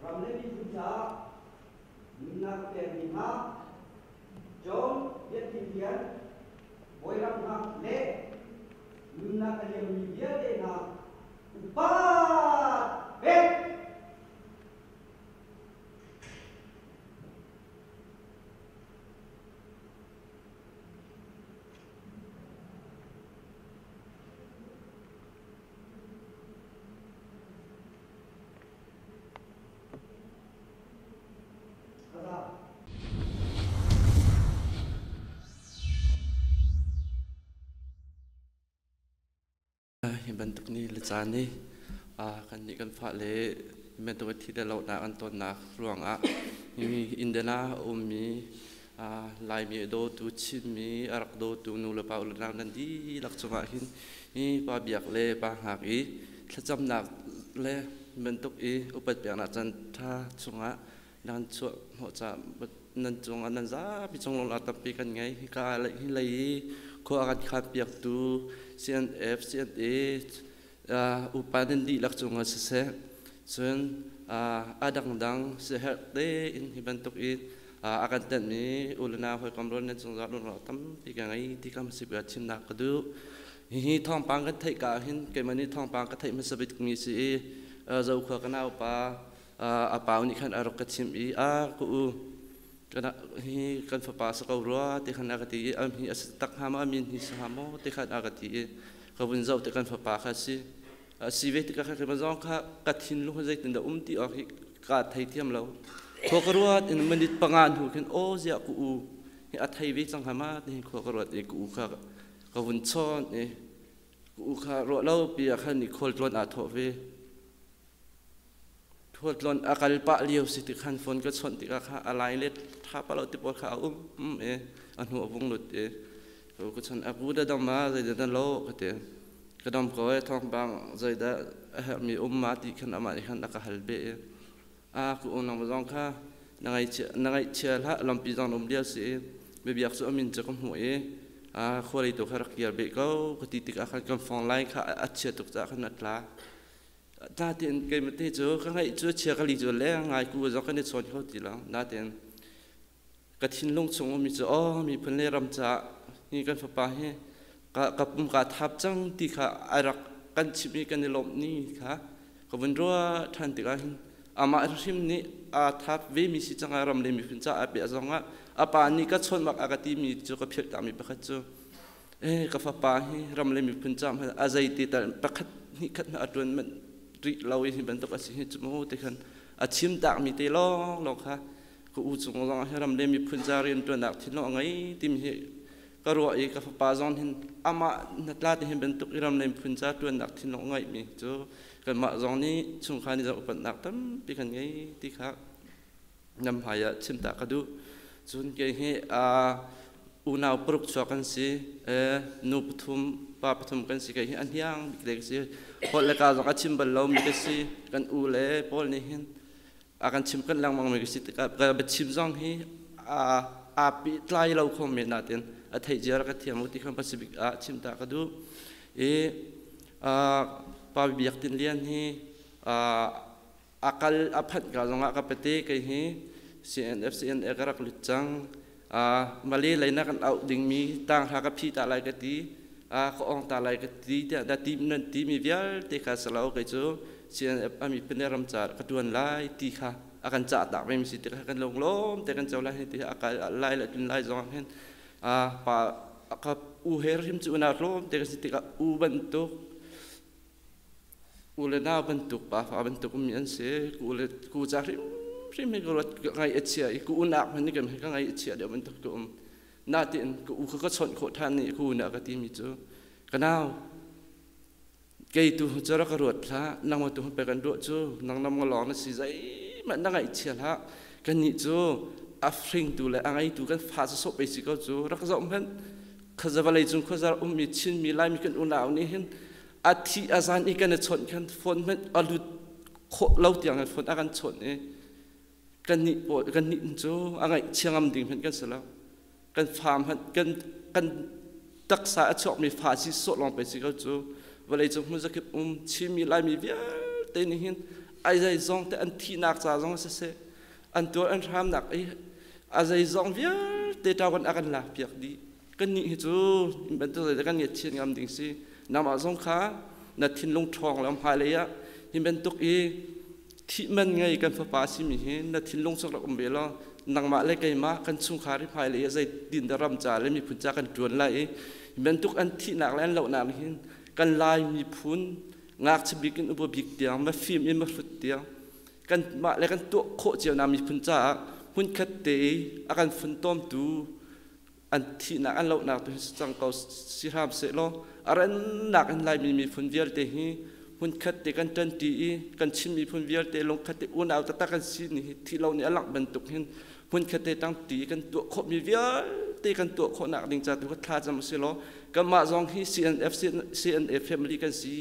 Ram le miphun caah nunnak a pekmi hna John Biakinn Lian, Bawi Ram Hngak le nunnak a liammi vialte hna upat pek. Hi bantuk ni le caan hi kan nih kan fa le bantuk thi le lohnak an tonnak ruangah hi Indiana a ummi Laimi a dawtu Chinmi a rak dawtu nu le pa u le nau nan dihlak cungah hin hi pa biak le pa hngak i thlacamnak le bantuk i upat peknak caan ṭha chungah nan chuah hnawh ca nan cungah nan zapi cung lawngah tampi kan ngei. Hika hi lei i khua a kan khaan piaktu CNF, CNA upa nan dihlak cungah siseh, cun a dangdang siaherh tein hi bantuk i a kan tenhmi u le nau hawikom rual nan cung zah lungrawh tampi ka ngei ti kha hmasik ah chimnak ka duh. Hihi thawngpang kan theih ka ah hin keimah nih thawngpang ka theih hmasa bikmi si i Zokhua ka naupa a pau nih khan a rak ka chimh i a ka u hi kan fapa sa ko rua ti khan a ka ti i am hi a si tak hnga maw a min hi si hnga maw ti khan a ka ti i ka vun zoh ti kan fapa kha si a si ve tikah khan keimah zong kha ka thinlung zeitin dah um ti awk hi ka thei thiam lo khua ka ruat in minute panga hnu khin aw ziah ku u hi a thei ve cang hnga ma ti khua ka ruat i ku u kha ka vun chawn i ku u kha ruah lo pi ah khan i khual tlawn aa thawh ve Khualtlawn a kal pah lio si ti khan phone ka chawnh tikah kha a lai le tha pa lo ti pawl kha a um i a hnu a vung lut i ka chon a pu da dam ma zeidah na lo ka ti ka dam ko e thawngpang zeidah a herhmi um ma ti khan amah nih khan a ka hal be i a ku unang zong kha na ngaihchia hlah lampi zong um lio si i biabiak cu a min cu ka hmuh i a khualei tu kha rak kir beh ko ka ti tikah khan kan phone line kha a chia tuk caah khan a tla. Natin keimah te cu ka ngaih cu chia ka li cu leng ngai ku zong kan i chawn kho ti lo. Natin ka thinlung chung ummi cu aw miphun le ram caah hi kan fapa hi ka pum ka thap cang ti kha a rak kan chimh i kan i lawmh ni kha ka vun ruah ṭhan tikah hin amah hrim nih aa thap ve mi si cang ah ram le miphun caah a piah zong ah a pa nih ka chawn bak a ka timi cu ka philh takmi pakhat cu eh ka fapa hi ram le miphun caah a zei ti tal pakhat hnih khat hna a ṭuan manh rih lo i hi bantuk a si hi cu mu ti khan a chim takmi te lawng lawng kha ka u cung zong hi ram le miphun ca rian ṭuannak thinlung a ngei timi hi ka ruah i ka fapa zong hin amah hnatla ti hin bantuk i ram le miphun ca ṭuannak thinlung a ngeihmi cu kanmah zong nih chungkhar nih zong upatnak tampi kan ngei ti kha nam hmai ah chim ta ka duh. Cun kei hi unau paruk chuak kan si, nu pathum, pa pathum kan si. Kei hi a hniang bik le ka si. Holh le ka zong a chim bal lomi ka si. Kan u le pawl nih hin a kan chim kan lengmang mi ka si tikah ka biachim zong hi aa pehtlai lo kho men natin a theih ziar ka thiam u ti khan Pacific ah chim ta ka duh. I Pa Biak Tin Lian hi a kal a phanh ka zongah ka pete kei hi CNF CNA ka rak lut cang. Malay lei na kan auh dingmi tang hla ka phi ta lai ka ti, ka ong ta lai ka ti tiah da ti nan ti mi vialte kha salo kei cu CNF ami pine ram ca ka tuan lai ti kha a kan cah tak mi si ti kha kan lung lawm te kan co lai ti a kal lai le tun lai zong hin pa ka u her hrim cu una tlawm te ka si tikah u bantuk U le nau bantuk pafa bantuk ummi an si. Ku le ku ca hrimhrim hi ka ruat ka ngaih a chia i ku unak hmanh nih ka ngaih a chia deuh bantuk ka um. Natin ka u kha ka chawnh khawh ṭhan i ka u nih a ka timi cu ka nau kei tu cu rak ka ruat hlah, nangmah tu pe kan ruah cu nang nam lawng na si zeihmanh na ngaihchia hlah. Kannih cu a hringtu le a ngeitu kan fa sawsawh pe si ko cu rak zoh hmanh khaza vawlei cung khuaza ummi Chinmi Laimi kan unau nih hin a thi a zan i kan i chawnh khan phone hmanh a lut khawh lo tiang in phone a kan chawnh i kannih pawl kannih cu a ngaihchia ngam ding hmanh kan si lo. Kan fa hmanh kan kan taksa a chuakmi fa si sawh lawng pe si ko cu vawlei cung hmun zakip um Chinmi Laimi vialte nih hin Ai zeizong te an thihnak ca zong siseh, an tuar an hramnak i a zeizong vialte ṭawan a kan lak piak dih. Kan nih hi cu bantuk zei kan ngiat ngam ding si. Nangmah zong kha na thinlung ṭhawng le hmailei ah hi bantuk i thih man ngei kan fapa simi hi na thinlung chung rak um ve law nangmah le keimah kan chungkhar i hmailei ah zei tin dah ram ca le miphun ca kan ṭuan lai i hi bantuk an thihnak le an lohnak nih hin kan Lai miphun ngakchia bik in upa bik tiang mafim in mahrut tiang kan mah le kan tuah khawh cio na miphun caah hmunkhat te i a kan funtomtu an thihnak an lohnak tu hi cang ko si hram seh law a rannak in Laimi miphun vialte hi hmunkhat te kan ṭanṭi i kan Chin miphun vialte lungkhat te unau taktak kan si ni hi thih lo nih a langh bantuk hin hmunkhat te ṭangṭi kan tuah khawhmi vialte kan tuah khawhnak ding ca tu kha thla cam usih law kanmah zong hi CNF CNA family kan si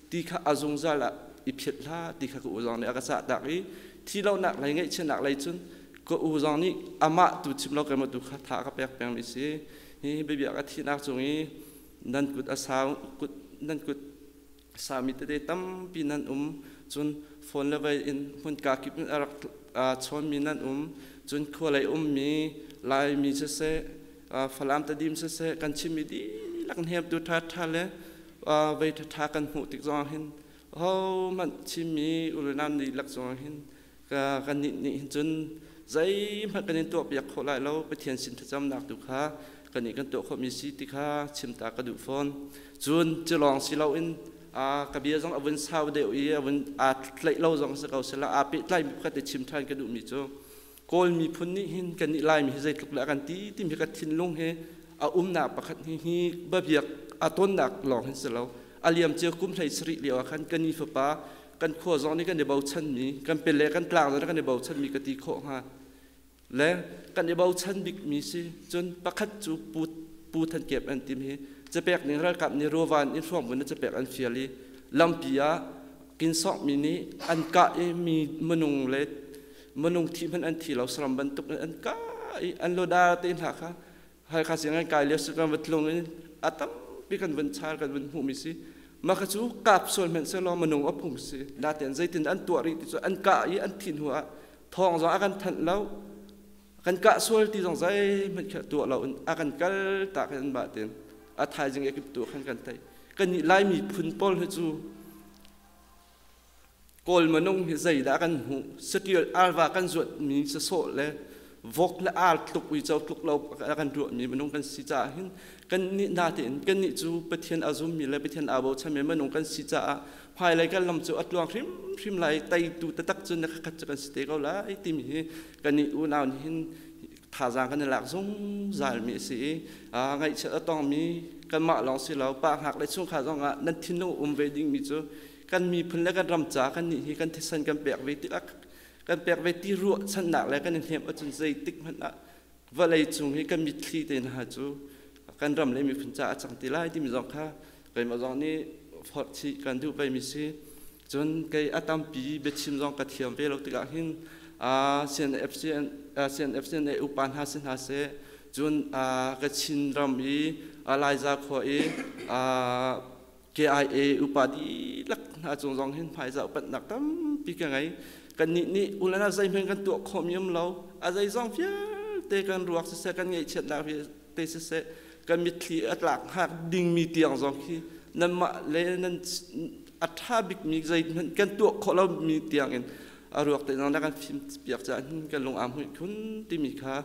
ti kha a zungzal ah i phiat hlah ti kha ka u zong nih a ka cah tak i thi lonak lei ngaihchiatnak lei cun ka u zong nih amah tu chim lo keimah tu kha tha ka pek pengmi si. Hi biabia ka thihnak cung i nan kut a sau kut nan kut sami tete tampi nan um, cun phone le vei in hmunka kip in a rak chawnmi nan um, cun khualei ummi Laimi siseh, Falam Tedim siseh, kan chimmi dihlak hnemtu ṭhaṭha le vei ṭhaṭha kan hmuh tik zongah hin hohmanh chimmi ulenau dihlak zongah hin kan nih nih hin cun zeihmanh kan in tuahpiak khawh lai lo. Pathian sin thlacamnak tu kha kan nih kan tuah khawhmi si ti kha chimta ka duh fawn. Cun cu lawng si loin ka bia zong a vun sau deuh i a vun aa tlaih lo zong si ko sila aa pehtlaimi pakhat te chim ṭhan ka duhmi cu Kawl miphun nih hin kan nih Laimi hi zeitluk le a kan ti timi ka thinlung hi a umnak pakhat hi hi babiak a tonnak lawng hin si lo. A liam cia kum 17 lio ah khan kan ni fapa kan khua zong nih kan i bochanmi, kan pele kan tlang zong nih kan i bochanmi ka ti khawh hnga le kan i bochan bikmi si. Cun pakhat cu pu pu Than Kep an tim hi capek ning ralkap nih ruavan in hruang vun capek an fial i lampi ah kinsawk mi nih an kah i mi minung le minung thi hmanh an thi lo, saram bantuk in an kah i an loda te hna kha Halkha sianginn kai lio kan va tlung in a tampi kan vun char kan vun hmuhmi si. Mah kha cu kap sual hmanh selaw minung a phung si. Natein zeitin an tuah rih ti cu an kah i an thi hnu ah thawng zong a kan thanh lo, kan kah sual ti zong zeihmanh kha tuah lo in a kan kal tak in mah tin a thaizing ekip tu khan kan thei. Kan nih Laimi phun pawl hi cu Kawl minung hi zeidah kan hmuh? Saṭil arva kan zuatmi sasawh le vok le ar tluk, uico tluk lo a kan ruahmi minung kan si caah hin kan nih natein kan nih cu Pathian a zummi le Pathian aa bochanmi minung kan si caah hmailei kan lam cu a tluang hrimhrim lai, teitu taktak cu na khat cu kan si te ko lai timi hi kan nih unau nih hin thazaang kan i lak zungzalmi a si i ngaihchiat a tongmi kanmah lawng si lo, pa hngak le chungkhar zong ah nan thinlung um ve dingmi cu kan miphun le kan ram ca kan nih hi kan thisen kan pek ve tik kan pek ve ti ruahchannak le kan i hnem ahcun zeitik hmanh ah vawlei cung hi kan mitthli te hna cu kan ram le miphun ca a cang ti lai timi zong kha keimah zong nih forh chih kan duh ve mi si. Cun kei a tampi biachim zong ka thiam ve lo tikah hin CNF CNF CNA upa hna si hna seh, cun ka Chin ram i Laiza khua i KIA upa dihlak hna cung zong hin hmaizah upatnak tampi ka ngei. Kannih nih ulana zeihmanh kan tuah khawhmi um lo. A zeizong vialte kan ruak siseh, kan ngaihchiatnak vialte siseh, kan mitthli a tlak hngak dingmi tiang zong khi nanmah le nan a ṭha bikmi zeihmanh kan tuah khawh lomi tiang in a ruak te zong na kan fim piak caah hin kan lung aa hmuih khun timi kha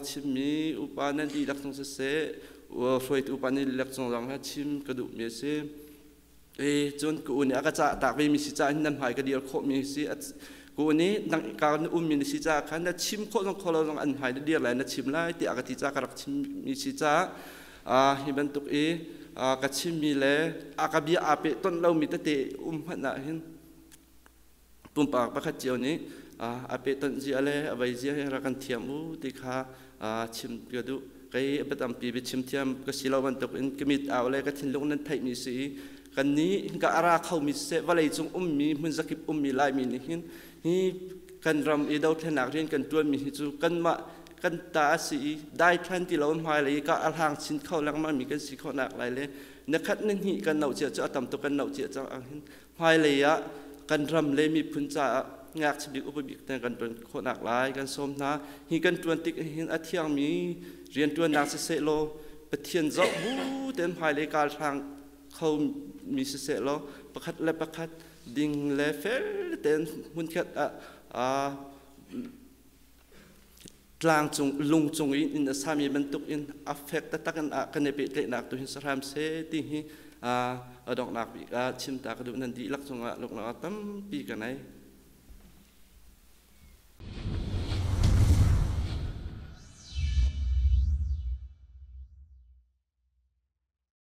chimmi upa nan dihlak cung siseh, hruaitu upa nih lek cung zong ha chim ka duhmi a si. E cun ka u nih a ka cah tak ve mi si caah nan hmai ka dir khawh mi si. Ka u nih nang ka na ummi na si caah khan na chim khawh zong khawh lo zong an hmai na dir lai, na chim lai tiah ka ti caah ka rak chim mi si caah hi bantuk i ka chimmi le a ka bia aa peh tonh lomi tete um hmanh ah hin pumpak pakhat cio nih a pehtonh zia le a vei zia hi rak kan thiam u ti kha chim ka duh. Kei a tampi biachim thiam ka si lo bantuk in ka mit au le ka thinlung nan theihmi si i kan nih hinka a ra khomi siseh, vawlei cung ummi hmun zakip ummi Laimi nih hin hi kan ram i dothlennak rian kan ṭuanmi hi cu kanmah kan ta a si i daithlan ti lo hmailei ka a hlang chin kho lengmang mi kan si khawhnak lai le na khat na hnih kan no cia cu a tam tuk kan no cia cang ang hin hmailei ah Kan ram le miphun caah ngakchia bik upa bik te kan ṭuan khawhnak lai kan sawm hna. Hi kan ṭuan tik hin a thiangmi rianṭuannak siseh law, Pathian zoh bu tein hmailei kal hrang kho mi siseh law, pakhat le pakhat ding le fel tein hmunkhat ah tlang cung lung cung in inn a sami bantuk in a fek taktak in ah kan i pehtlaihnak tu hin sahram se ti hi a donghnak bik ah chim ta ka duh. Nan dihlak cungah lunglawmhnak tampi ka nei.